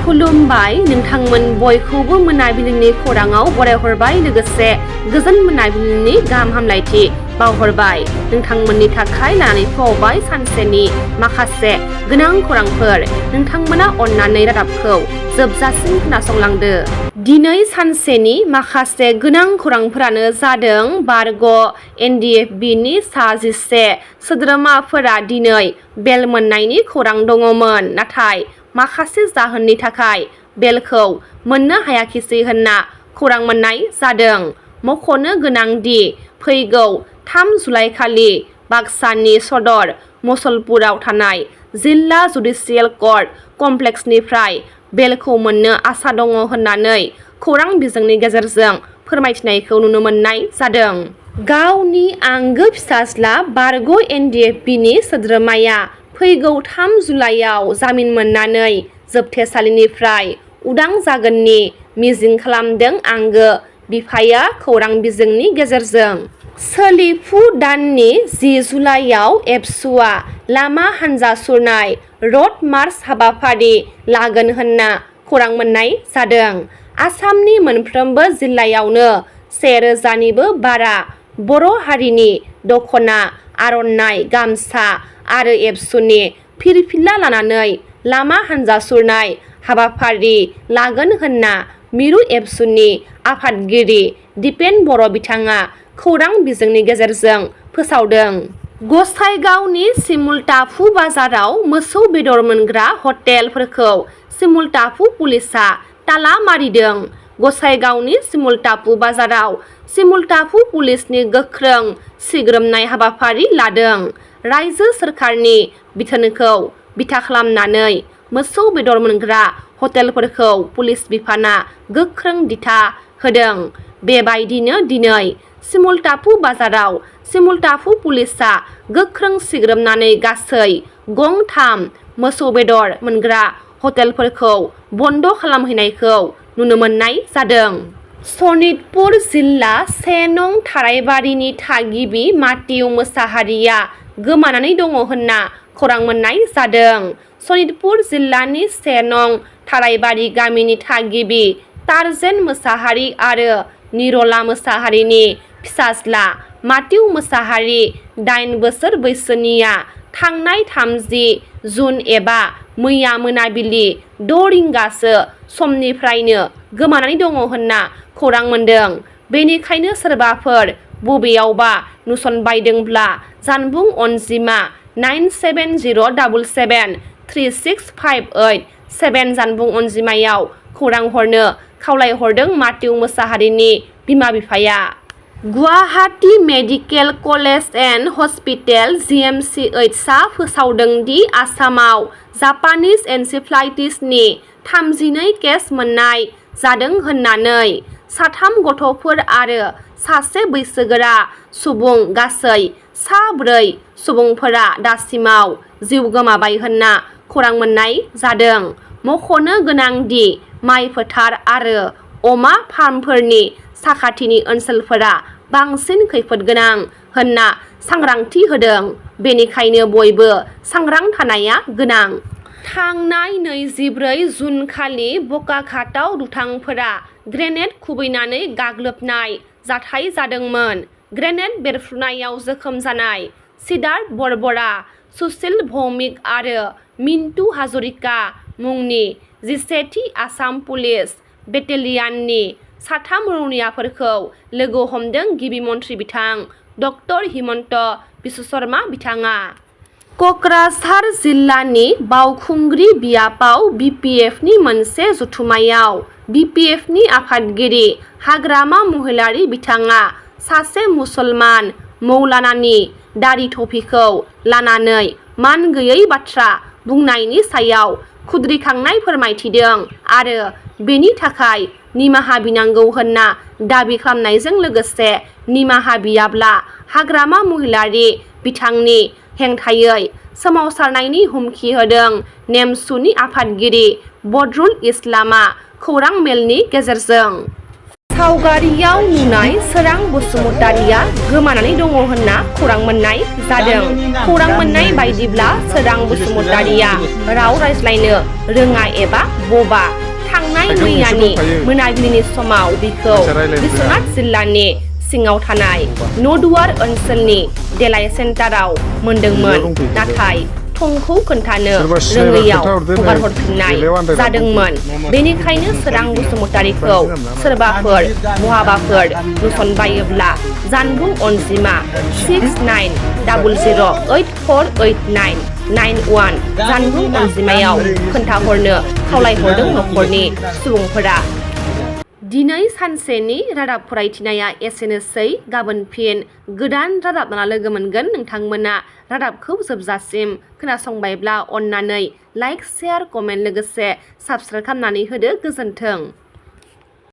खुलुमबाय नोंथांमोन बयखौबो मोनाबिलिनि खौराङाव बरायहरबाय लोगोसे गोजोन मोनाबिलिनि गाहाम हामलायथि बावहरबाय नोंथांमोननि थाखाय लानानै फैबाय सानसेनि माखासे गोनां खौरांफोर नोंथांमोना अन्नानै रादाबखौ जोबजासिम खोनासंलांदो। दिनै सानसेनि माखासे गोनां खौरांफोरानो जादों बारग' NDFBनि सा 11 सोद्रोमाफोरा दिनै बेल मोननायनि खौरां दङमोन नाथाय माखासे जाहोननि थाखाय बेलखौ मोननो हायाखिसै होनना खौरां मोननाय जादों। मख'नो गोनांदि फैगौ 3 जुलाइ खालि बाक्सानि सदर मुसलपुराव थानाय जिल्ला जुडिसियेल कर्ट कमप्लेक्सनिफ्राय बेलखौ मोननो आसा दङ होननानै खौरां बिजोंनि गेजेरजों फोरमायथिनायखौ नुनो मोननाय जादों। गावनि आंगो फिसाज्ला बारग' NDFBनि सोद्रोमाया फैगौ 3 जुलाइआव जामिन मोननानै जोबथेसालिनिफ्राय उदां जागोननि मिजिं खालामदों आंगो बिफाया खौरां बिजोंनि गेजेरजों। सोलिफु दाननि 10 जुलाइआव एबसुआ लामा हानजा सुरनाय रड मार्च हाबाफारि लागोन होनना खौरां मोननाय जादों। आसामनि मोनफ्रोमबो जिल्लायावनो 1000निबो बारा बर' हारिनि दख'ना, आर'नाइ, गामसा आरो एबसुनि फिरफिला लानानै लामा हानजा सुरनाय हाबाफारि लागोन होनना मिरु एबसुनि आफादगिरि दिपेन बर' बिथाङा खौरां बिजोंनि गेजेरजों फोसावदों। गसाइगावनि सिमुलटाफु बाजाराव मोसौ बेदर मोनग्रा हटेलफोरखौ सिमुलटाफु पुलिसआ ताला मारिदों। गसाइगावनि सिमुलटाफु बाजाराव सिमुलटाफु पुलिसनि गोख्रों सिग्रोमनाय हाबाफारि लादों। रायजो सोरखारनि बिथोनखौ बिथा खालामनानै मोसौ बेदर मोनग्रा हटेलफोरखौ पुलिस बिफाना गोख्रों दिथा होदों। बेबायदिनो दिनै सिमुलटाफु बाजाराव सिमुलटाफु पुलिसआ गोख्रों सिग्रोमनानै गासै गं 3 मोसौ बेदर मोनग्रा हटेलफोरखौ बन्द' खालामहैनायखौ नुनो मोननाय जादों। सनितपुर जिल्ला 1 नं थाराइबारिनि थागिबि मातिउ मोसाहारिया गोमानानै दङ होनना खौरां मोननाय जादों। सनितपुर जिल्लानि 1 नं थाराइबारि गामिनि थागिबि तारजेन मोसाहारि आरो निरला मोसाहारिनि फिसाज्ला मातिउ मोसाहारि 8 बोसोर बैसोनिया थांनाय 30 जुन एबा मैया मोनाबिलि 6 रिंगासो समनिफ्रायनो गोमानानै दङ होनना खौरां मोनदों। बेनिखायनो सोरबाफोर बबेयावबा नुसनबायदोंब्ला जानबुं अनजिमा 9707736587 जानबुं अनजिमायाव खौरां हरनो खावलायहरदों मातिउ मोसाहारिनि बिमा-बिफाया। Guwahati medical college and hospital GMCHआ फोसावदों दि आसामाव जापानिज एनसेफेलाइटिसनि 32 केस मोननाय जादों होननानै। 3 गथ'फोर आरो 1 बैसोगोरा सुबुं गासै 4 सुबुंफोरा दासिमाव जिउ गोमाबाय होनना खौरां मोननाय जादों। मख'नो गोनांदि माइ फोथार आरो अमा फार्मफोरनि साखाथिनि ओनसोलफोरा बांसिन खैफोद गोनां होनना सांग्रांथि होदों। बेनिखायनो बयबो सांग्रां थानाया गोनां। थांनाय 24 जुन खालि बकाघाटआव दुथांफोरा ग्रेनेड खुबैनानै गाग्लोबनाय जाथाय जादोंमोन। ग्रेनेड बेरफ्रुनायाव जोखोम जानाय सिद्धार्थ बरबरा, सुशील भौमिक आरो मिन्टु हाजरिका मुंनि 11थि आसाम पुलिस बेटेलियाननि 3 रौनियाफोरखौ लोगो हमदों गिबि मन्थ्रि बिथां ड हिमन्त बिश्व शर्मा बिथाङा। क'क्राझार जिल्लानि बावखुंग्रि बियाबाव BPFनि मोनसे जथुमायाव BPFनि आफादगिरि हाग्रामा महिलारि बिथाङा सासे मुसलमान मौलानानि दारि थफिखौ लानानै मानगैयै बाथ्रा बुंनायनि सायाव खुद्रिखांनाय फोरमायथिदों आरो बेनि थाखाय निमाहा बिनांगौ होनना दाबि खालामनायजों लोगोसे निमाहा बियाब्ला हाग्रामा महिलारि बिथांनि हेंथायै सोमावसारनायनि हुमखि होदों नेमसुनि आफादगिरि बदरुल इस्लामआ खौरां मेलनि गेजेरजों। सावगारियाव नुनाय सोरां बसुमतारिया गोमानानै दङ होनना खौरां मोननाय जादों। खौरां मोननाय बायदिब्ला सोरां बसुमतारिया राव रायज्लायनो रोङा एबा बबा। थांनाय मैयानि मोनाबिलिनि समाव बिखौ बिश्वनाथ जिल्लानि सिङाव थानाय नदुवार ओनसोलनि देलाय सेन्टाराव मोनदोंमोन, नाथाय थंखौ खोन्थानो रोङैयाव हगारहरफिननाय जादोंमोन। बेनिखायनो सोरां बसुमतारिखौ सोरबाफोर बहाबाफोर नुसनबायोब्ला जानबुं अनजिमा 6900848991 जानबुं अनजिमायाव खोन्थाहरनो खावलायहरदों नखरनि सुबुंफोरा। दिनै सानसेनि रादाब फरायथिनाया एसेनोसै। गाबोन फिन गोदान रादाब लाना लोगो मोनगोन। नोंथांमोना रादाबखौ जोबजासिम खोनासंबायब्ला अन्नानै लाइक, शेयार, कमेन्ट लोगोसे साबस्क्राइब खालामनानै होदो। गोजोन्थों।